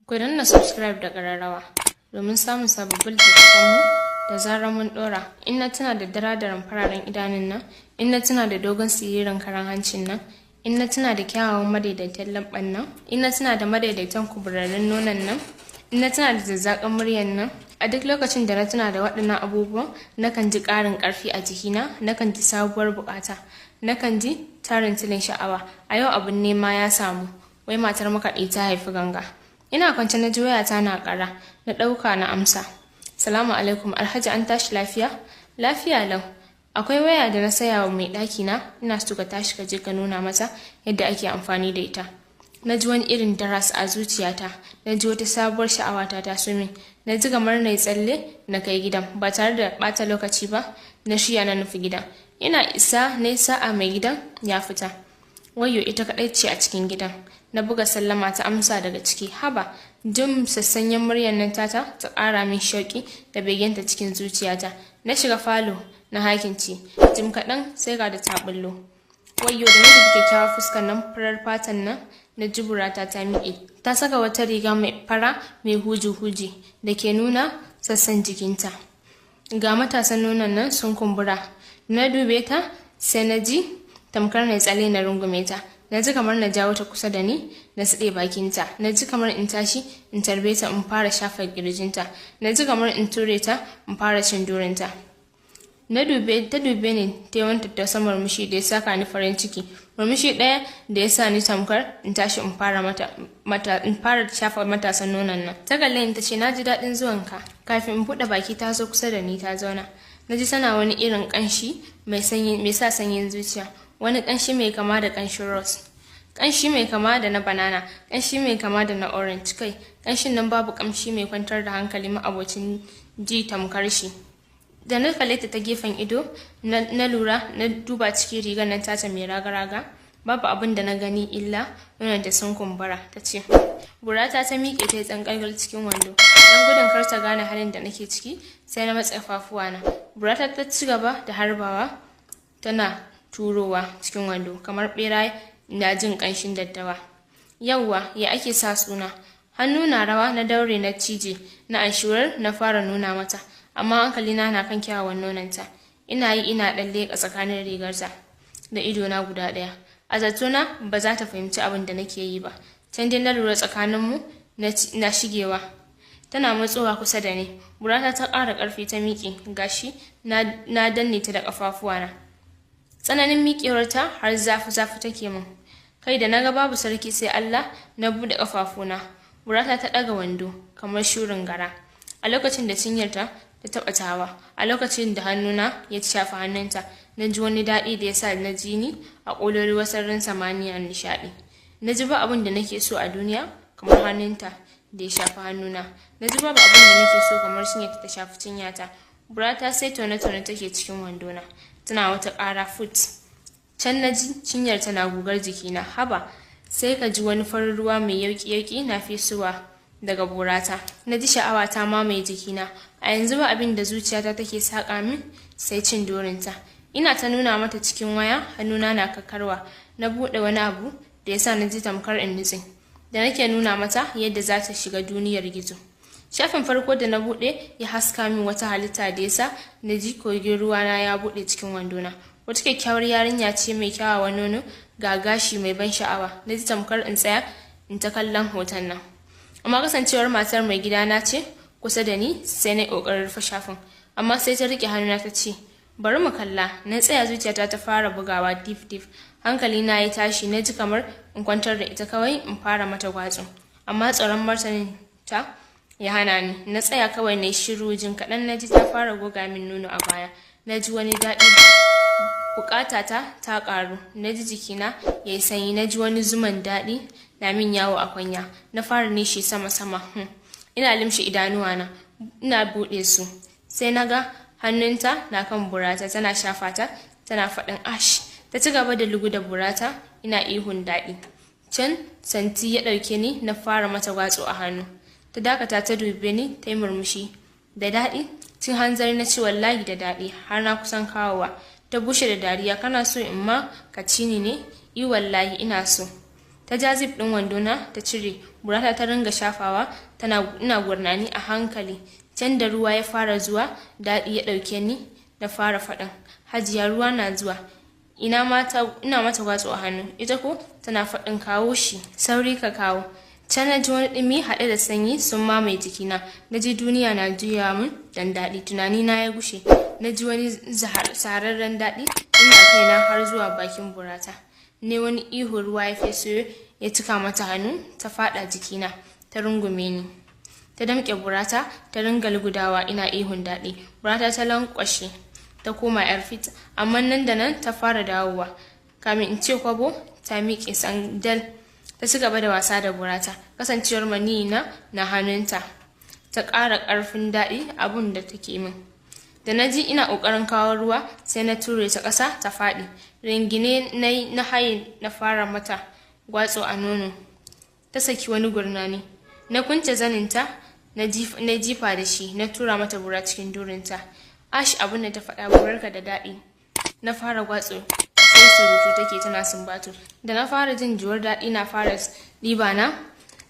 Ku danna subscribe da ƙararrawa domin samun sababbin littattafanmu da zarar mun ɗora. In na tuna da daradaran fararen idanun nan, in na tuna da dogon siririn karan hancin nan, in na tuna da kyawawan madaidaitan leɓɓan nan, in na tuna da madaidaitan kuburarrun nonon nan, in na tuna da zazzaƙan muryar nan, a duk lokacin da na tuna da waɗannan abubuwan, nakan ji ƙarin ƙarfi a jikina, nakan ji sabuwar buƙata, nakan ji tarin tilin sha'awa. A yau abin nema ya samu, wai matar makaɗi ta haifi ganga. Ina kwance na ji wayata na ƙara, na ɗauka na amsa. Salamu alaikum, Alhaji, an tashi lafiya? Lafiya lau. Akwai waya da na saya wa mai ɗaki na, ina so ka tashi ka je ka nuna mata yadda ake amfani da ita. Na ji wani irin daras a zuciyata, na ji wata sabuwar sha'awa ta taso min. Na ji kamar na yi tsalle na kai gidan, ba tare da ɓata lokaci ba, na shirya na nufi gidan. Ina isa na yi sa'a mai gidan ya fita. Wayyo, ita kaɗai ce a cikin gidan. Na buga sallama, ta amsa daga ciki. Haba, jin sassanyen muryar nan tata ta ƙara min shauƙi da begenta cikin zuciyata. Na shiga falo na hakinci. Jim kaɗan sai ga da ta ɓullo. Wayyo, da na dubi kyakkyawar fuskar nan, farar fatan nan, na ji burata ta miƙe. Ta saka wata riga mai fara mai huji-huji da ke nuna sassan jikinta. Ga matasan nonon nan sun kumbura. Na dube ta sai na ji tamkar na tsalle na rungume ta. Na ji kamar na jawo ta kusa da ni na siɗe bakinta. Na ji kamar in tashi in tarbe ta in fara shafa ƙirjinta. Na ji kamar in ture ta in fara cin durinta. Na dube ta, dube ni, ta yi wani tattausan murmushi da ya saka ni farin ciki. Murmushi ɗaya da ya sa ni tamkar in tashi in fara mata, mata in fara shafa matasan nonon nan. Ta kalle ni ta ce, "Na ji daɗin zuwanka." Kafin in buɗe baki ta zo kusa da ni ta zauna. Na ji tana wani irin ƙanshi mai sanyi, mai sa sanyin zuciya. Wani ƙanshi mai kama da ƙanshin rose. Ƙanshi mai kama da na banana, ƙanshi mai kama da na orange. Kai, ƙanshin nan babu ƙamshi mai kwantar da hankali ma'abocin ji tamkar shi. Da na kalle ta ta gefen ido, na lura na duba cikin rigar nan tata mai raga-raga. Babu abin da na gani illa nonon da sun kumbura. Ta ce, burata ta miƙe ta yi tsangalgal cikin wando. Don gudun kar ta gane halin da nake ciki, sai na matse na. Burata ta ci gaba da harbawa, tana turowa cikin wando kamar bera na jin ƙanshin daddawa. "Yauwa, ya ake sa suna?" Hannu na rawa na daure na cije na anshurar na fara nuna mata, amma hankalina na kan kyawawan nononta. Ina yi ina ɗan leƙa tsakanin rigarta da idona guda ɗaya. A zatona ba za ta fahimci abin da nake yi ba. Can dai na lura tsakaninmu na shigewa. Tana matsowa kusa da ni. Burata ta ƙara ƙarfi ta miƙe, gashi na danne ta da ƙafafuwana. Tsananin miƙewarta har zafi-zafi take min. Kai, da naga babu sarki sai Allah, na buɗe ƙafafuna. Burata ta ɗaga wando kamar shurin gara. A lokacin da cinyarta ta taɓa tawa, a lokacin da hannuna ya shafa hannunta, na ji wani daɗi da ya sa na ji ni a ƙololuwar sararin samaniyar nishaɗi. Na ji ba abin da nake so a duniya kamar hannunta da ya shafi hannuna. Na ji babu abin da nake so kamar cinyarta ta shafi cinyata. Burata sai tone-tone take cikin wandona. Tana wata ƙara fut. Can na ji cinyar tana gugar jikina. Haba, sai ka ji wani farin ruwa mai yauƙi-yauƙi na fesowa daga burata. Na ji sha'awa ta mamaye jikina. A yanzu ba abin da zuciyata take saƙa min sai cin dorinta. Ina ta nuna mata cikin waya, hannuna na kakarwa. Na buɗe wani abu da ya sa na ji tamkar in nutse. Da nake nuna mata yadda za ta shiga duniyar gizo. Shafin farko da na buɗe ya haska min wata halitta da ya sa na ji kogin ruwana ya buɗe cikin wandona. Wata kyakkyawar yarinya ce mai kyawawan nono, ga gashi mai ban sha'awa. Na ji tamkar in tsaya in ta kallon hoton nan. Amma kasancewar matar mai gidana ce kusa da ni, sai na yi ƙoƙarin rufe shafin. Amma sai ta riƙe hannuna ta ce, "Bari mu kalla." Na tsaya, zuciyata ta fara bugawa dif dif. Hankali na ya tashi, na ji kamar in kwantar da ita kawai in fara mata gwatsu. Amma tsoron martanin ta ya hana ni. Na tsaya kawai na shiru. Jin kaɗan na ji ta fara goga min nono a baya. Na ji wani daɗi, bukatata ta ƙaru. Na ji jikina ya yi sanyi, na ji wani zuman daɗi na min yawo a kwanya. Na fara nishi sama-sama. Ina limshe idanuwana, ina buɗe su. Sai na ga hannunta na kan burata tana shafa ta, tana faɗin ash. Ta ci gaba da lugu da burata, ina ihun daɗi. Can santi ya ɗauke ni, na fara mata gwatsu a hannu. Ta dakata, ta dube ni, ta yi murmushi. "Da daɗi?" Cin hanzari na ce, "Wallahi da daɗi, har na kusan kawowa." Ta bushe da dariya. "Kana so in ma ka ci ni ne?" "I wallahi ina so." Ta ja zip ɗin wandona ta cire, burata ta ringa shafawa, tana ina gurnani a hankali. Can da ruwa ya fara zuwa, daɗi ya ɗauke ni, na fara faɗin, "Hajiya, ruwa na zuwa." Ina mata gwatso a hannu, ita ko tana faɗin, "Kawo shi, sauri ka kawo." Can na ji wani ɗumi haɗe da sanyi sun mamaye jikina. Na ji duniya na juya mun dan daɗi, tunani na ya gushe. Na ji wani sararren daɗi ina kaina har zuwa bakin burata. Ne wani ihu, ruwa ya feso ya cika mata hannu, ta faɗa jikina, ta rungume ni. Ta damƙe burata, ta ringa lugudawa, ina ihun daɗi. Burata ta lankwashe, ta koma yar fit, amma nan da nan ta fara dawowa. Kamin in ce kwabo, ta miƙe sandal, ta ci gaba da wasa da burata. Kasancewar maniyi na na hannunta, ta ƙara ƙarfin daɗi abun da take min. Da na ji ina ƙoƙarin kawo ruwa, sai na ture ta ƙasa, ta faɗi. Ringine na yi, na haye, na fara mata gwatso a nono. Ta saki wani gurnani. Na kunce zaninta, na jifa da shi, na tura mata bura cikin durinta. Ash, abin da ta faɗa, "Burarka da daɗi." Na fara gwatso, sai surutu take tana sumbatu. Da na fara jin juwar daɗi na fara ɗiba na,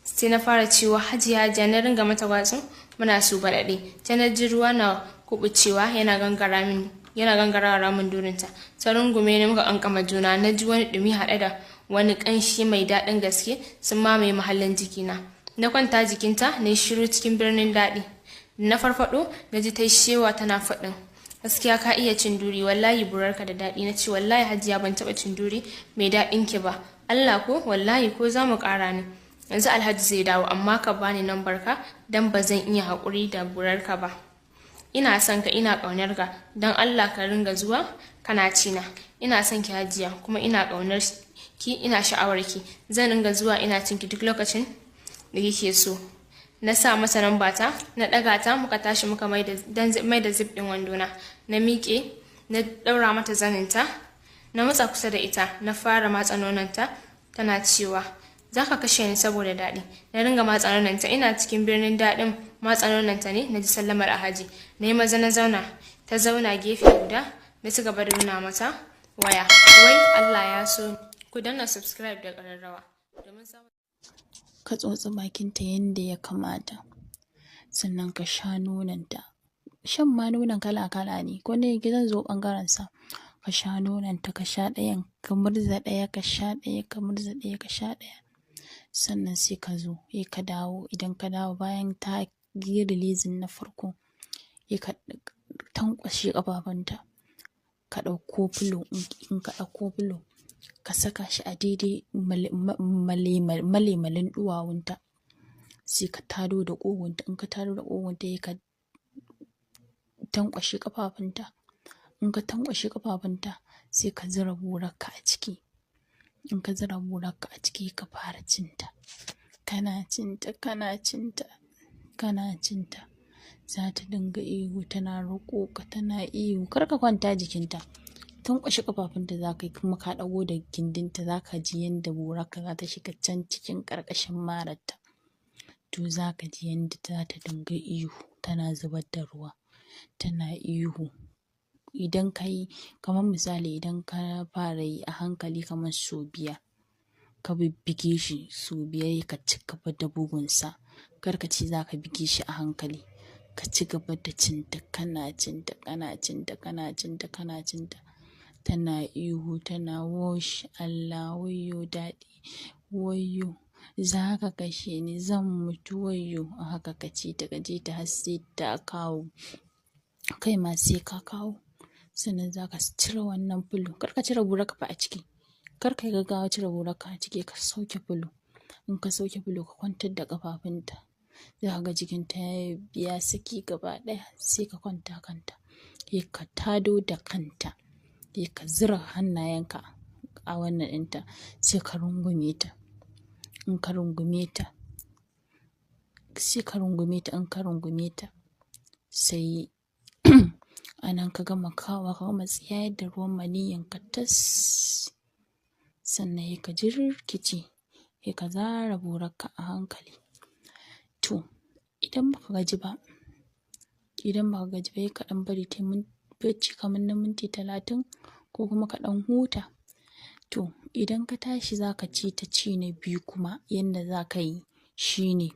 sai na fara cewa, "Hajiya, hajiya." Na ringa mata gwatso, muna su baɗaɗe. Ta na ji ruwa na kubucewa, yana gangara min, yana gangarawa ramin durinta. Ta rungume ni, muka kankama juna. Na ji wani ɗumi haɗe da wani ƙanshi mai daɗin gaske sun mamaye mahallin jikina. Na kwanta jikinta, na yi shiru cikin birnin daɗi. Na farfaɗo, na ji ta shewa tana faɗin, "Gaskiya ka iya cin duri, wallahi burarka da daɗi." Na ce, "Wallahi hajiya, ban taɓa cin duri mai daɗin ki ba." "Allah ko? Wallahi ko za mu ƙara ne. Yanzu Alhaji zai dawo, amma ka bani nambar ka, dan ba zan iya haƙuri da burarka ba. Ina son ka, ina ƙaunar ka, don Allah ka ringa zuwa kana cina." "Ina son ki hajiya, kuma ina ƙaunar ki, ina sha'awar ki. Zan ringa zuwa ina cin ki duk lokacin da kike so." Na sa masa namba ta, na ɗaga ta, muka tashi, muka mai da zip ɗin wandona. Na miƙe, na ɗaura mata zaninta, na matsa kusa da ita, na fara matsa nononta. Tana cewa, "Za ka kashe ni saboda daɗi." Na ringa matsa nononta, ina cikin birnin daɗin matsa nononta ne na ji sallamar Alhaji. Na yi maza na zauna, ta zauna gefe guda, na ci gaba da nuna mata waya. Wai Allah ya so. Ku danna subscribe da ƙararrawa domin samun Ka tsotsi bakinta yanda ya kamata, sannan ka sha nononta. Shan ma nonon kala-kala ne, ko da yake zan zo ɓangaren sa. Ka sha nononta, ka sha ɗayan, ka murza ɗaya, ka sha ɗaya, ka murza ɗaya, ka sha ɗaya. Sannan sai ka zo, sai ka dawo. Idan ka dawo bayan ta yi releasing na farko, sai ka tankwashe ƙafafunta, ka ɗauko filo. In ka ɗauko filo, ka saka shi a daidai malemalin ɗuwawunta, sai ka tado da ƙugunta. In ka tado da ƙugunta, sai ka tankwashe ƙafafunta. In ka tankwashe ƙafafunta, sai ka zura burarka a ciki. In ka zura burarka a ciki, ka fara cinta. Kana cinta, kana cinta, kana cinta, za ta dinga ihu, tana roƙo ka, tana ihu. Kar ka kwanta jikinta. Tankwashe ƙafafunta za ka yi, kuma ka ɗago da gindinta. Za ka ji yanda burarka za ta shiga can cikin ƙarƙashin mararta. To, za ka ji yanda za ta dinga ihu, tana zubar da ruwa, tana ihu. Idan ka yi, kamar misali, idan ka fara yi a hankali kamar sau 5, ka bibbige shi sau 5, ka ci gaba da bugunsa. Kar ka ce za ka buge shi a hankali. Ka ci gaba da cinta, kana cinta, kana cinta, kana cinta, kana cinta, tana ihu, tana wash Allah, wayyo daɗi, wayyo, za ka kashe ni, zan mutu, wayyo. A haka ka ci ta, ka ji ta har sai ta kawo, kai ma sai ka kawo. Sannan za ka cire wannan fulo. Kar ka cire burarka fa a ciki. Kar ka yi gaggawa cire burarka a ciki. Ka sauke fulo. In ka sauke fulo, ka kwantar da ƙafafunta, za ka ga jikinta ya saki gaba ɗaya. Sai ka kwanta kanta, sai ka tado da kanta, sai ka zura hannayenka a wannan ɗinta, sai ka rungume ta. In ka rungume ta, sai ka rungume ta. In ka rungume ta, sai a nan ka gama kawowa, ka gama tsiyayar da ruwan maniyyinka tas. Sannan sai ka jirkice, sai ka zare burarka a hankali. To, idan baka gaji ba, sai ka ɗan bari ta yi bacci kamar na minti 30, ko kuma ka ɗan huta. To idan ka tashi za ka ci ta ci na biyu kuma, yanda za ka yi shi ne